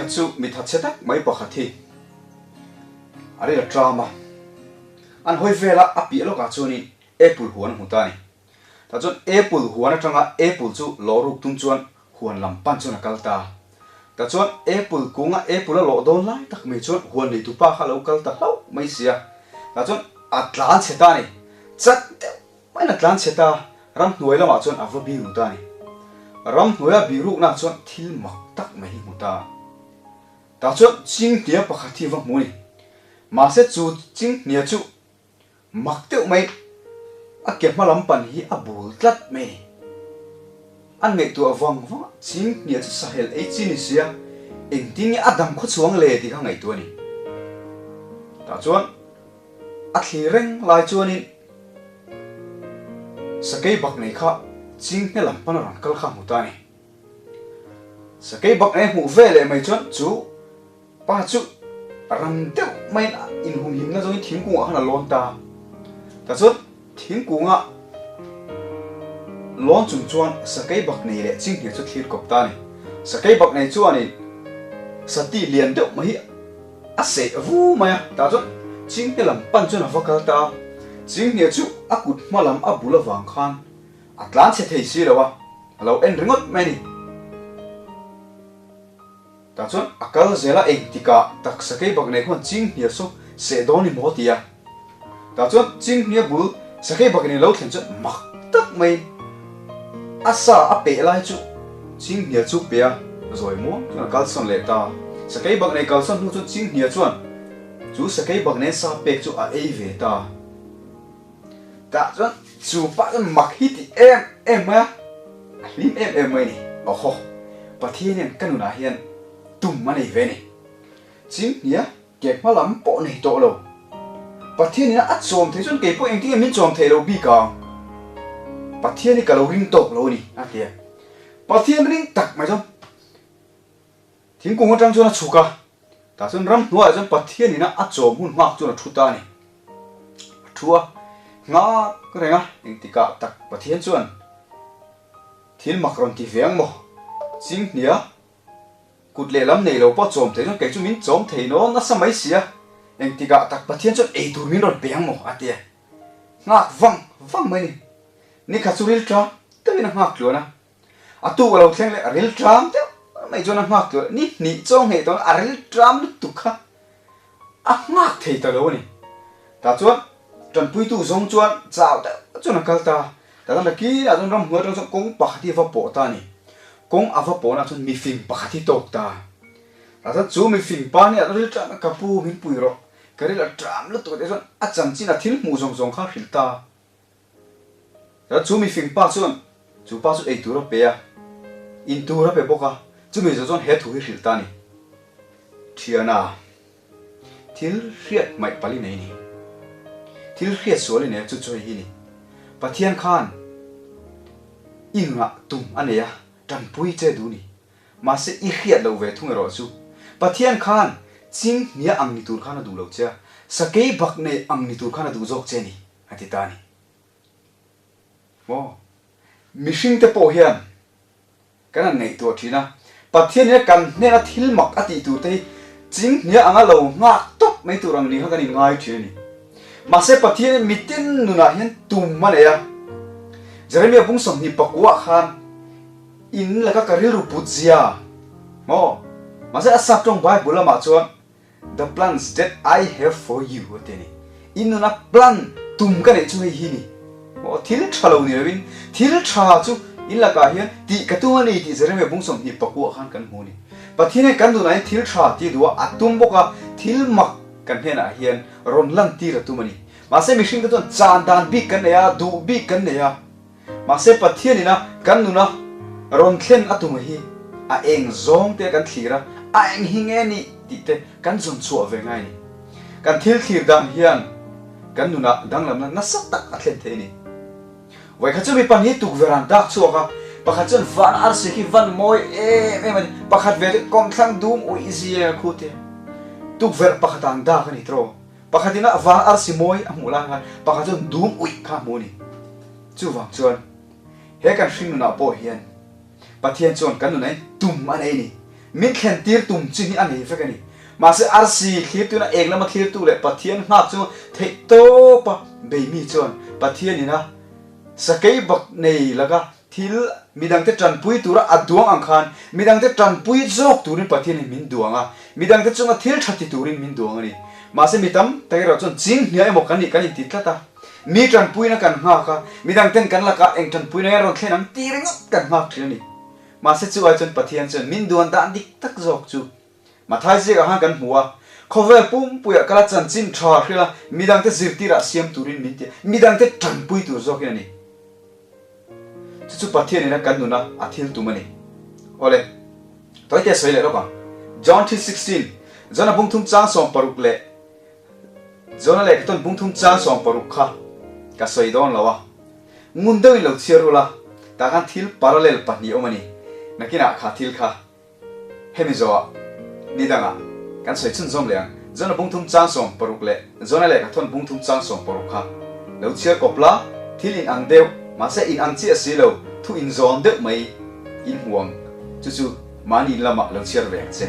Vawikhat chu mi thatchhe tak mai pakhat hi a ril a tram a, an hawi vel a, a piah lawkah chuanin apple huan a hmu ta a ni. Tah chuan apple huan atanga apple chu lawh ruk tum chuan huan lam pan chuan a kal ta. Tah chuan apple kunga apple a lawh dawn lai tak mai chuan huan neitu pa kha a lo kal ta hlauh mai sia. Tah chuan a tlan chhe ta a ni. Chat deuh maiin a tlan chhe ta. Ramhnuai lamah chuan a va biru ta a ni. Ramhnuaia birukna chuan thil mak tak mai hi hmu ta. Tah chuan chinghnia pakhat hi va hmu a ni. Mahse chu chinghnia chu Mak deuh mai, a ke hma lam pan hi a bul tlat mai a ni. An ngaihtuah vang vang a, Chinghnia chu sahel ei chi ni sia, engtin nge a dam khaw chuang le tih kha ngaihtuah a ni. Tah chuan a thlir reng lai chuanin sakei bak nei kha Chinghnia lam pan a rawn kal kha a hmu ta a ni. Sakei bak nei a hmuh ve leh mai chuan chu Pa chu rang deuh maiin inhumhimna zawngin thingkungah khan a lawn ta. Tah chuan thingkunga lawn chung chuan sakei bak nei leh chinghne chu thlir kawp ta a ni. Sakei bak nei chuanin sati lian deuh mai hi a seh vu mai a, tah chuan chinghne lam pan chuan a va kal ta a. Chinghne chu a kut hma lam a bul avang khan a tlan chhe thei si lo a, a lo en ringawt mai a ni. Tah chuan a kal zel a, engtikah taksa kei bak nei khuan chinghnia saw seh dawn i maw ti a. Tah chuan chinghnia bul sakei bak in lo thlen chuan mak tak maiin a sa a peh lai chu chinghnia chu pe a, zawi muang chuan a kalsawn leh ta. Sakei bak nei kalsawn hnu chuan chinghnia chuan chu sakei bak nen sa pek chu a ei ve ta. Tah chuan chu pah chuan mak hi ti em em mai a, a hlim em em mai a ni. Awhaw, Pathian hian ka nunah hian tum a nei ve a ni. Chinghnia ke hma lam pawh nei tawh lo. Pathian ina a chawm thei chuan kei pawh engtin nge min chawm theih lo bik ang? Pathian hi ka lo ring tawk lo a ni, a ti a. Pathian ring tak mai chuan thingkung atang chuan a chhuk a, Tah chuan ramhnuaiah chuan Pathian ina a chawm hun nghak chuan a thu ta a ni. A thu a nghak reng a, engtikah tak Pathian chuan thil mak rawn ti ve ang maw? Chinghnia kut lehlam nei lo pawh chawm thei chuan kei chu min chawm thei nawn nasa mai si a, engtikah tak Pathian chuan ei tur min rawn pe ang maw? a ti a. Nghak vang vang mai a ni. Nikhat chu rilṭam deuhin a nghak tluan a. A tuk a lo thleng leh a ril tram deuh mai chuan a nghak tur ni hnih chaw ngheh dawn a ril tram lutuk kha a nghak thei ta lo a ni. Tah chuan tanpuitu zawng chuan chau deuh chuan a kal ta. Tah chuan nakinah chuan ramhnuai atang chuan kawng pakhat hi a va pawh ta a ni. Kawng a va pawhna chuan mifing pakhat hi tawk ta. Tah chuan chu mifing pa hnenah chuan ril tram ka pu min pui rawh ka ril a tram lutuk a tih chuan a chanchin a thil hmuh zawng zawng kha a hrilh ta. Chu mifing pa chuan chu pa chu ei tur a pe a, in tur a pe bawk a, chumi zawh chuan he thu hi hrilh ta a ni. Thiana, thil hriat hmaih pali nei ni. Thil hriat sual i nei a, chu chu hei hi ni. Pathian khan i nunah tum a nei a, tanpui che duh ni. Mahse i hriat loh ve thung erawh chu Pathian khan ching hnia ang ni tur khan a duh lo che a, sakei bak nei ang ni tur khan a duh zawk che ni. A ti ta a ni. Maw? Mihringte pawh hian kan han ngaihtuah thin a, Pathian hian kan hnena thil mak a tih tur te hi chinghnia anga lo nghak tawp mai tur ang ni kha kan inngai thin a ni. Mahse Pathian hian mitin nunah hian tum a nei a. Jeremia bung 20 pakuah khan in laka ka rilru put zia maw? Mahse a saptawng Bible lamah chuan The plans that I have for you a ti a ni. I nuna plan tum ka neih chu hei hi ni. Maw thil tha lo ni loin thil tha chu in lakah hian tih ka tum a ni tih Jeremiah bung 20 pakuah khan kan hmu a ni. Pathian hian kan nunah hian thil tha tih duh a, a tum bawk a, thil mak kan hnenah hian rawn lantir a tum a ni. Mahse mihringte chuan chan dan bik kan nei a, duh bik kan nei a. Mahse Pathian ina kan nuna rawn thlen a tum hi a eng zawng te kan thlir a, a eng hi nge nih tih te kan zawn chhuah ve ngai a ni. Kan thil thlir dan hian kan nunah danglamna nasa tak a thlen thei a ni. Vawikhat chu mi pahnih tukverh an dak chhuak a, pakhat chuan van arsi khi van mawi em em a ni, pakhat ve chu kawmthlang dum uih zia khu te tukverh pakhat ah an dak a ni tiraw. Pakhatin a van arsi mawi a hmuh lai khan pakhat chuan dum uih kha a hmu a ni. Chuvang chuan he kan hring nunah pawh hian Pathian chuan kan nunah hian tum a nei a ni. Min thlen tir tum chin hi a nei vek a ni. Mahse arsi thlirtuina eng lama thlirtu leh Pathian nghak chu theih tawpa bei mi chuan Pathian ina sakei bak nei laka thil midangte tanpui tura a duang ang khan midangte tanpui zawk turin Pathianin min duang a, midangte chunga thil tha ti turin min duang a ni. Mahse mi tam tak erawh chuan ching hnia emaw kan nih kan inti tlat a, mi tanpuina kan nghak a, midangten kan lakah eng tanpuina nge rawn thlen ang tih ringawt kan nghak thin a ni. Mahse chu ai chuan Pathian chuan min duan dan dik tak zawk chu Mathai ziakah khan kan hmu a, khawvel pumpuiah kala chanchin tha hrilh a, midangte zirtirah siam turin min ti a, midangte tanpui tur zawkin a ni. Chu chu Pathian ina kan nuna a thil tum a ni. Awle, tawite sawi leh lawk ang. John 3:16, John-a bungthum chang 16 leh John-a lehkhathon bungthum chang 16 kha ka sawi dawn lo a. Ngun deuhin lo chhiar ula, tah khan thil parallel pahnih awm a ni. Nakinah kha thil kha Hemi zawhah ni dangah kan sawi chhunzawm leh ang. Jona bungthum chang 16 leh Jona lehkhathawn bungthum chang 16 kha lo chhiar kawp la, thil in ang deuh, mahse in ang chiah si lo, thu in zawn deuh mai in hmu ang. Chu chu mahni in lamah lo chhiar ve ang che.